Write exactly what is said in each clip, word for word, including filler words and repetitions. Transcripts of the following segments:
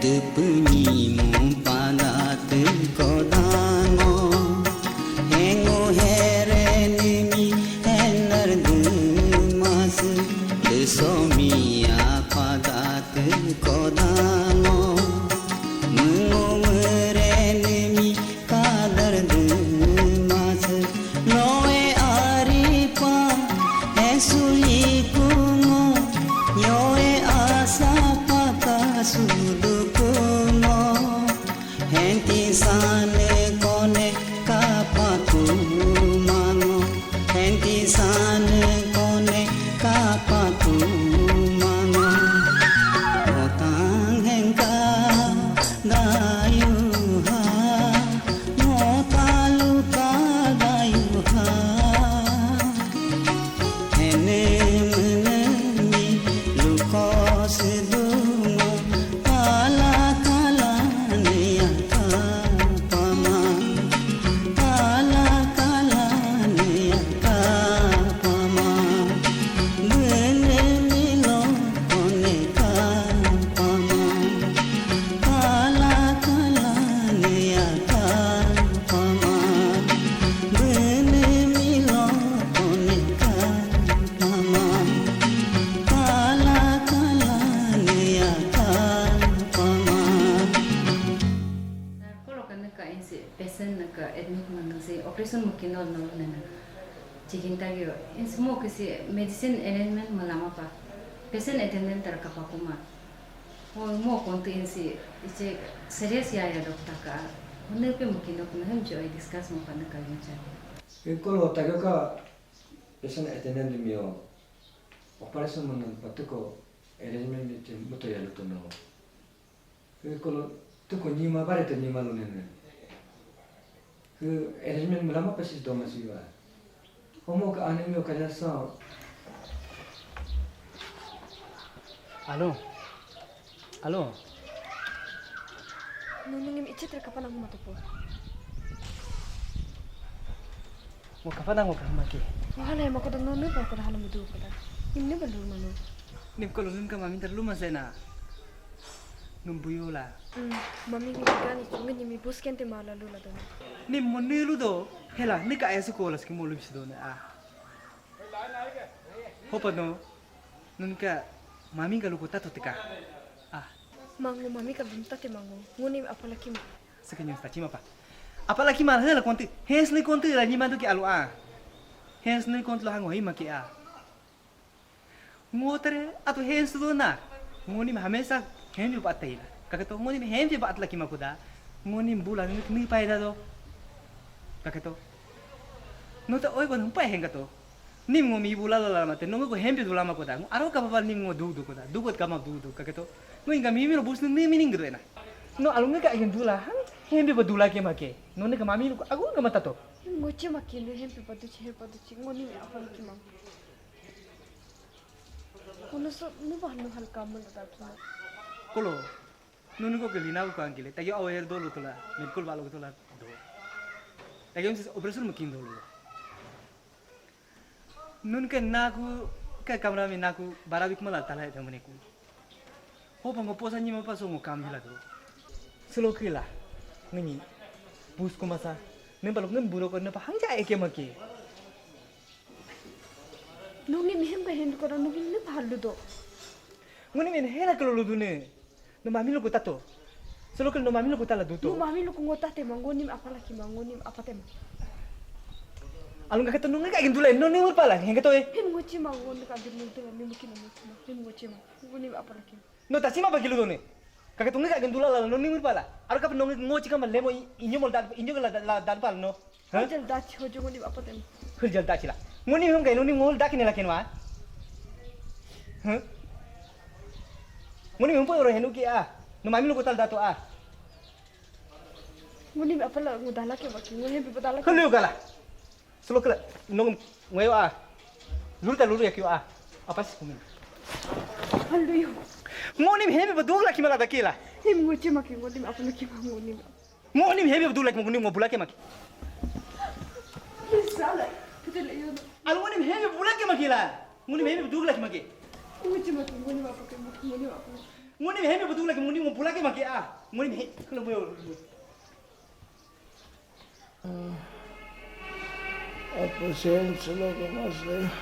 Tepenyi mu pada teko dango, hengu hereni mi hener demas, desomi apada teko dango, mengu mereni mi kadar demas, noe aripa, esuli kungo, nyoe asapa kasudu kungo. Henti sane kone kapaku mango, henti sane kone kapaku mango. Otang hengka dayuha, motaluka dayuha. Hene menemi luko sedungo, kala kala ne ya kapama, kala kala ne ya kapama, menemi lo kone kapama, kala kala ne ya kapama, menemi lo kone kapama, kala kala ne ya kapama. Kolo ka neka insi patient neka admit manga si operation mukino no nena. Chikin tagyo insi mo kisi medicine arrangement malama pa. Patient attendant tara kapakuma. Mo mo kontu insi iche serious ya ya dokta ka. Hone pe mukino kuna hem jo discuss mo pa neka yun chani. Kolo tagyo ka patient attendant mio operation manga patuko arrangement mi te muto ya luto no. Kolo tuko nima bare te nima lo nene. Ke arrangement malama pa sis doma siwa. Homo ka ane mi o kaya sa. Alo. Alo. Nunungim ichit ra kapan aku matupo. Mo kapan aku kamake. Wala ya mako dong nunu pa ko dah mudu ko dah. Ini balu manu. Nim kolo nun ka mamin terlalu masena. Num buyola. Hmm, mami mi gani chunga ni mi bus kente mala lula dona. Nim mo nilu do. Hela, nika esu ko las ki mo lubis dona. Ah. Hopa no. Nun ka mami ka luko tato tika. Ah. Mango mami ka bunta te mango. Ngoni apalaki ma. Saka nyos tachima pa. Apalaki ma hela konti. Hens ni konti la nyima do ki alu ah. Hens ni konti lo hango hima ki ah. Ngotere atu hens do na. Ngoni mi hamesa hembi pa taila. Kakato ngoni mi hembi pa atla ki makuda. Ngoni bula ni paida do. Kakato. Nota oi kon humpa hengato. Nim ngo mi bula la la mate, nongo ko hempe dula ma koda. Ngo aro ka baba nim ngo du du koda. Du kot kama du du ka keto. Ngo inga mi mi ro bus ni mi ning do ena. No alunga ka agen dula, hang hempe ba dula ke make. No ne ka mami lu ko agu ka mata to. Ngo che make no hempe ba du che, hempe ba du che. Ngo ni mi apa ki ma. Kono so no ba no hal kam da ki ma. Kolo. Nunu ko geli na ko angile. Tayo awer do lo tola. Mirkul ba lo tola do. Tayo sis operation mukin do lo. Nun ke naku ke kamra mi naku bara bik mala tala he tamane ku. Ho pango posa ni ma paso ngo kam bila do. Selo kila. Nini. Bus ko masa. Nen balok nen buro ko ne pa hangja eke make. Nungi mi hem ka hendu ko nungi ne pa halu do. Ngoni men hela kelo ludu ne. No mami lo kutato. Solo kel no mami lo kutala duto. No mami lo kungota te mango nim apa laki mango nim apa te ma. Alung ka keto nunga ka gendula no ni pala henga to e. Hem ngochi mango ni ka dur ni tela ni mukina mukina. Hem ngochi mango nim apa laki. No tasi ma pagilu done. Ka keto nunga ka gendula la no ni pala. Aro ka no ngochi ka ma lemo inyo mol dal inyo la dal pal no. Hah? Hujal dachi hojo ngoni apa tem. Hujal dachi la. Ngoni hum kai ngoni ngol daki nela kenwa. Hah? Ngoni hum po ro henu ki a. No mami lo kotal dato a. Ngoni apa la ngudala ke baki ngoni bi badala. Hulu kala. Solo kala nong ngoyo a. Luru ta luru ya kyo a. Apa sih kumin? Hulu yo. Ngoni hemi badugla kimala dakila. Hem ngochi maki ngoni apa laki ngoni. Ngoni mi hemi badula ki ngoni mo bulake maki. Sala, putele yo. Al ngoni mi hemi bulake maki la. Ngoni mi hemi badula ki maki. Ngoni maki ngoni ma pake ngoni ma pake. Ngoni mi hemi betul lagi, ngoni mau pulang ke maki ah. Ngoni mi kalau mau. Apa sih yang selalu masih?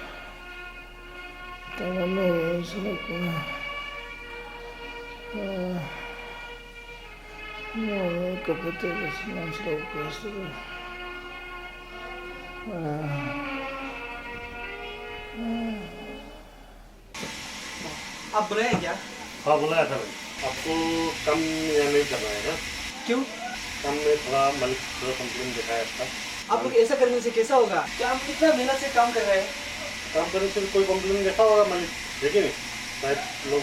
Tangan yang selalu. No, kapatid, selalu masih. आप बुलाया क्या? हाँ, बुलाया था भाई। आपको काम यहाँ नहीं करना है ना? क्यों? काम में थोड़ा मालिक थोड़ा कंप्लेन दिखा है आपका। आप लोग ऐसा करने से कैसा होगा? क्या हम कितना मेहनत से काम कर रहे हैं? काम करने से कोई कंप्लेन दिखा होगा मालिक, देखिए नहीं, शायद लोग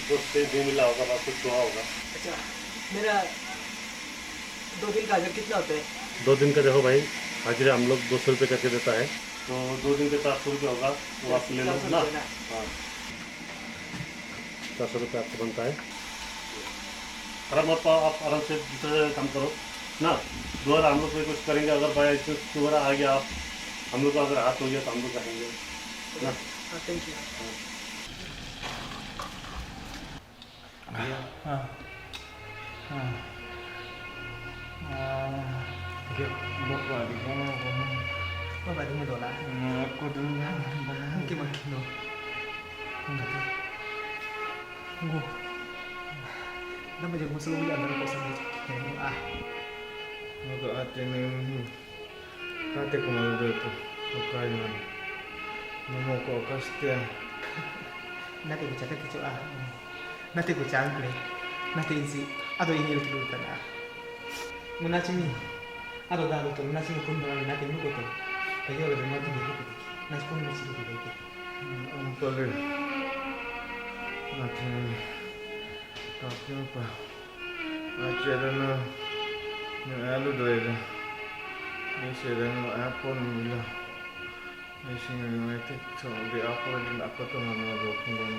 दोस्त से नहीं मिला होगा, बस कुछ हुआ होगा। अच्छा, मेरा दो दिन का हाजिर कितना होता है? दो दिन का देखो भाई, हाजिरा हम लोग दो सौ रुपये करके देता है, तो दो दिन के चार सौ रुपये होगा, वो आप ले लो चार सौ ना। रुपये ना? हाँ, चार सौ रुपये आपको बनता है। आराम आप, आप आराम से दूसरे जगह काम करो ना। दोबारा हम लोग कोई कुछ करेंगे, अगर बाई चांस दोबारा आ गया आप, हम लोग का अगर हाथ हो गया तो हम लोग कहेंगे ना। हाँ, थैंक यू। हाँ। हाँ। हाँ। Dia bapak di mana? Bapak di mana lah? Aku dulu. Mungkin makin lo. Enggak tahu. Tunggu. Nama dia musuh lu yang ada kosong itu? Ah, Aku ate ni. Kate kumalo doto. Okai mana? Namo ko kaste. Nate ku cata kicho ah. Nate ku changkle. Nate insi. Ado ini lu kilu kana. Munachi ni. Ado da lo to munachi ni kun da nate ni ko to. Tayo lo mati ni ko. Nas kun ni si ko. Umpale. Ate ni. Tapi apa? Acerana. Ni alu doida. Ni serana apa nila. Ni singa ni tek so di apa ni apa to mana lo kungon.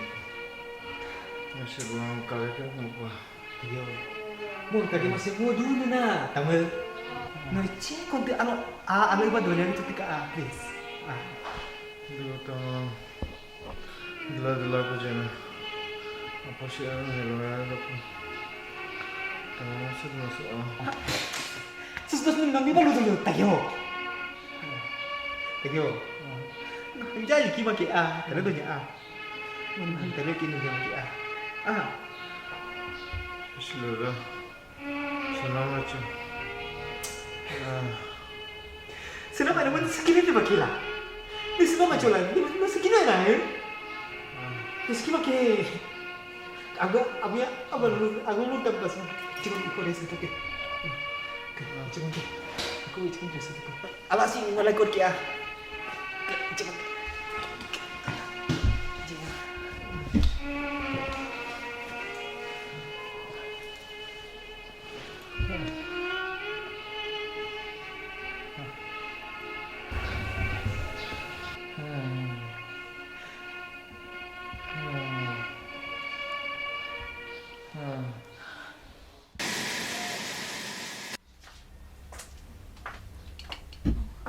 Ni sebuang kali ke mupa. Tayo. Mun kadi masih mo dulu na. Tamal. No che konti ano ah ano iba donya gitu tika ah please. Ah. Dulu tama. Dula dula ko jena. Apa sih yang nelo ya lo ko. Tama masuk masuk ah. Sus dos nung nang iba luto luto tayo. Tayo. Ang jali kima ki ah. Ano donya ah? Ang tayo kini donya ki ah. Ah. Bismillah. Selamat sih. Ah. Sino ka naman sa kinito ba kila? Ni sino ma chola? Ni sino kina na eh? Ni sino ke? Aga abuya abalu agu lu tabas. Chicken ko res to ke. Chicken ke. Ko chicken res to ke. Ala si wala ko kya? Chicken.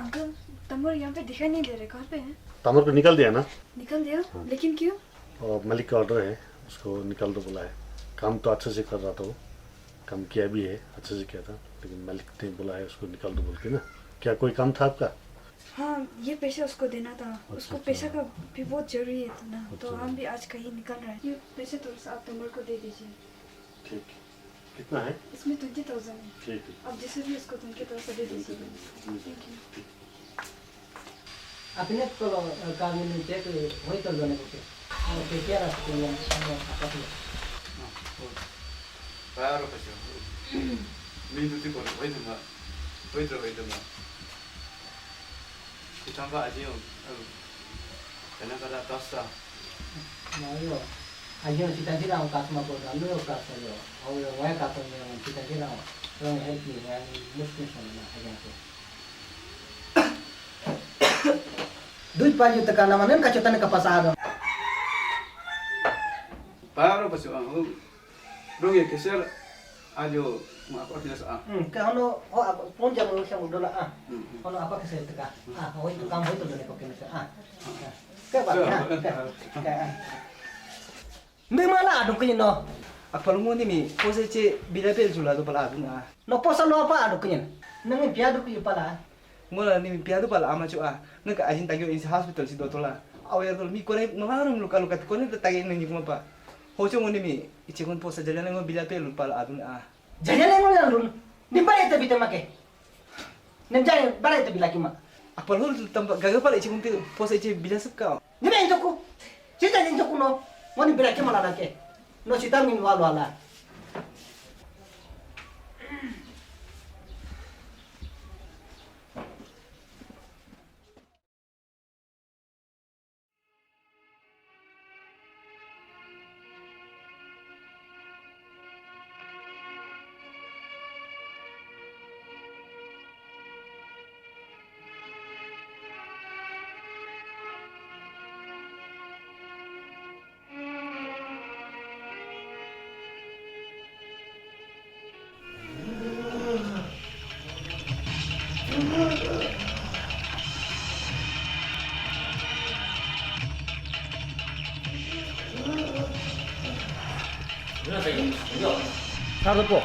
Uncle, तमर यहाँ पे दिखाई नहीं दे रहे, कहाँ पे है? तमर को निकाल दिया ना। निकल दिया? लेकिन क्यों? और मलिक का ऑर्डर है, उसको निकाल दो बोला है। काम तो अच्छे से कर रहा था वो, काम किया भी है, अच्छे से किया था, लेकिन मलिक ने बोला है उसको निकाल दो बोल के ना। क्या कोई काम था आपका? हाँ, ये पैसा उसको देना था। उसको अच्छा। पैसा का भी बहुत जरूरी है था ना, तो अच्छा। हम भी आज कहीं निकल रहे हैं। ये पैसा थोड़ा सा आप तमर को दे दीजिए। ठीक, कितना है? इसमें ट्वेंटी थाउजेंड है। ठीक है। आप जैसे भी उसको तुमके तरफ से दे दीजिए। Thank you. Apine kolo kami ni tek hoi to jone kote. Ke kya ras ko yan ano apa tu. Claro que sí. Mi tu tipo, oye, no. Oye, oye, no. Kita va allí, oh. Tenés que dar pasta. Mayo. Ayo kita tidak kasma ko dalu kasma yo. Ayo waya kasma yo kita tidak. Orang help me, waya muslim sama na ayo tu. Duit paju teka nama nen kacutan ke pasar. Claro que sí. Rong ya keser ayo ma aku akhirnya sa. Hmm, ke hono ho apa pun jam lu siang dola ah. Hono apa keser teka. Ah, hoi kam hoi to done ko kene ah. Ke ba. Ke. Memang lah dong kini no. Apal mo ni mi, pose che bila pel jula do pala aduna. No posa lo apa adu kunyen. Nang mi piadu ku pala. Ngola ni mi piadu pala ama chu a. Nang ka ajin tagyo in hospital si dotola. Awer dol mi kone ngalarum luka luka kone ta tagi nang ni kuma pa. Hocho mo ni mi, iche kon posa jajan ngo bila pel pala aduna. Jajan ngo yang lun. Ni ba eta bita make. Nem jai bara ita bila kima. Apal hul tamba gaga pala ichi kunti posa ichi bila sukka. Ni me intoku. Chita ni intoku no. Ngoni bila kima la ke. No chita min walu ala. Sar po.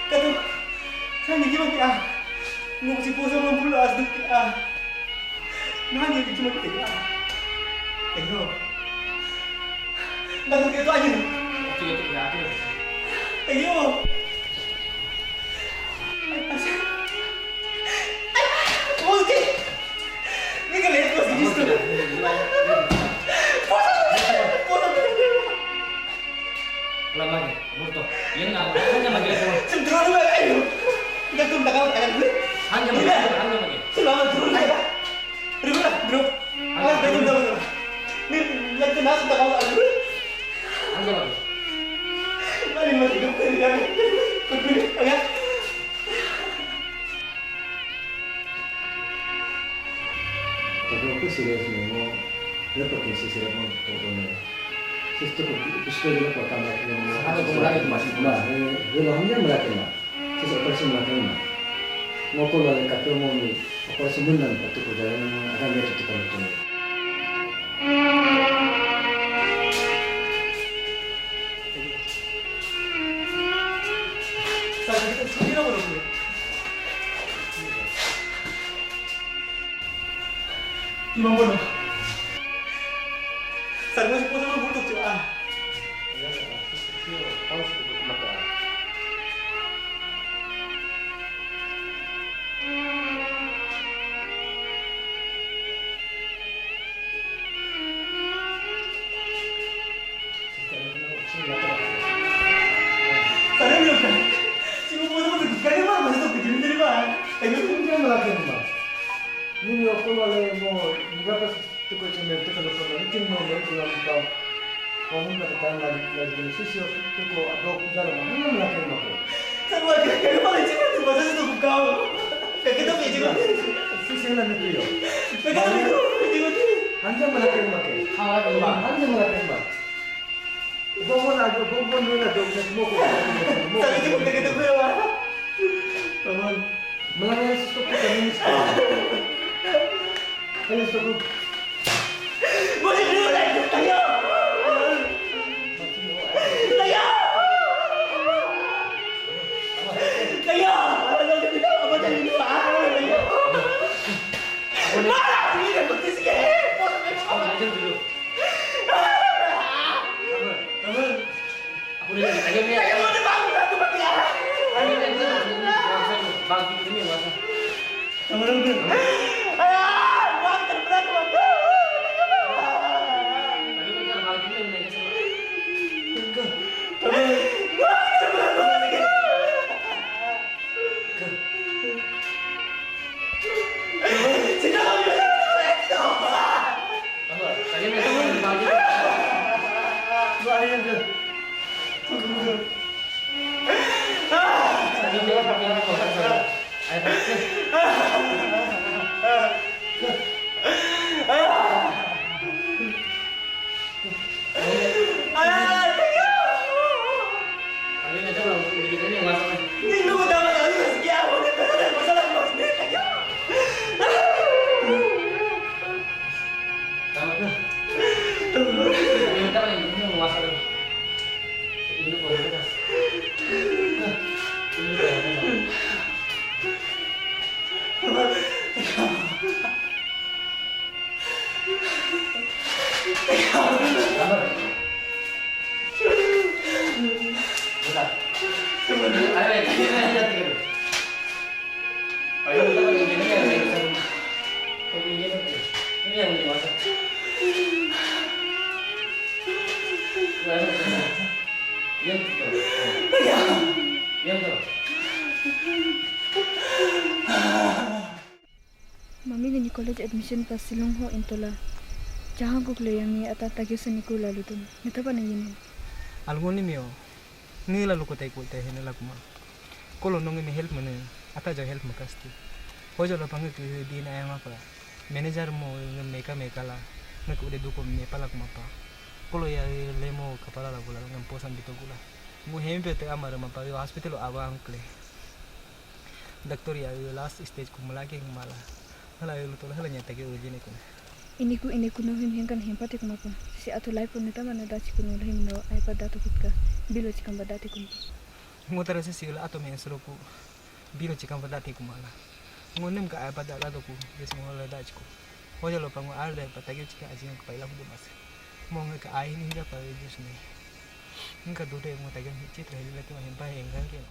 Katu, saan ni kiman ke ah. Ngu si posa mampul as duk ke ah. Nani ke kiman ke ah. Ayo. Ndak ke tu aja. Oke, oke, ya, oke. Ayo. Ay, ay, ay, ay, ni ka late ko si Kristo. Posa, posa. Lama ke, muto. Yan na, yan na mag-, Sentral ba? Ayo. Ndak tum takal takal gue. Hanya mag-, hanya mag-. Selamat dulu ya. Dulu lah, bro. Alah, betul, betul, betul. Ni, lagi nasa takal takal gue. Hanya mag-. Mali, mali, gue, gue, gue, gue, gue, gue. Tapi aku serius nih, mau, dia pakai sisi apa, pokoknya. Sisi tuh, aku suka juga pakai anak yang mau. Aku mau lagi masih. Nah, eh, dia bahannya melatih, Mak. Sisi operasi melatih, Mak. Mau aku lagi kata mau nih, operasi menang, waktu perjalanan mau ada dia tutup kalau tuh. Sabi ko, "Sige na, wala ko." Di ba, wala? Sabi ko, "Sige na, wala ko." Ah. Sabi ko, "Sige na, wala ko." Sige na, wala ko. Sige na, wala ko. Sige na, wala ko. Nini o kolo le mo, ni gapas tuko chimel tuko lo solo, ni kin mo lo tuko lo tao. Ko mun ka tan la la ni sisi o tuko ado kujalo mo, ni mo la kin mo ko. Sa ko ka ka mo le chimel tuko sa tuko kao. Ka ke to pe chimel. Sisi la ni tuyo. Ka ke to pe chimel. Anja mo la kin mo ke. Anja mo la kin mo. Bobo na do, bobo no na do, na mo ko. Sa ke to pe ke to pe wa. Come on. Malaki na sa stop ko, kami ni stop. Kami stop ko. Tayo! Tayo! Tayo! Tayo! Tayo! Tayo! Tayo! Tayo! Ako na lang, ayaw niya. Ayaw mo na ba ako na tumatira? Ayaw niya, ayaw niya. Bagi ko niya, wasa. Tama lang din. Ayan! Bakit ka na pala tumatira? Ayaw niya, bagi ko niya, wasa. Tama lang. Bakit ka na pala tumatira? Sino ka pala tumatira? Tama, ayaw niya, ayaw niya, bagi ko. Ba, ayaw niya. Mami ngini college admission pa Shillong ho intola. Jahan kuk le yami ata tagyo sani ku lalu tun. Ngeta pa na yini. Algo ni mio. Ni lalu ko tai ko tai hene la kuma. Kolo nongi mi help mene. Ata ja help makasti. Hojo la pange ke di na ayama pala. Manager mo nge meka meka la. Nge kude duko me pala kuma pa. Kolo ya le mo kapala la gula nge posan bito gula. Ngu hemi pe te amara ma pa hospital aba ankle. Doctor ya last stage ku mala ke mala. Hala yulu tola hala nyata ke ujine kuna. Ini ku ini kuno him hengkan hempate kuma pa. Si atu life ne tama na dachi kuno him no ai pa datu kutka. Bilo chikamba dati kumpa. Ngo tara se sila ato me suro ku biro chikam pada ti kumala. Ngo nem ka ai pada la doku, yes ngo la da chiku. Hoja lo pango ar da pata ke chika ajin ka paila hudu mas. Mo nge ka ai ni ja pa jus ne. Nka dute ngo tagen chitra hili la tu hempa engal ke.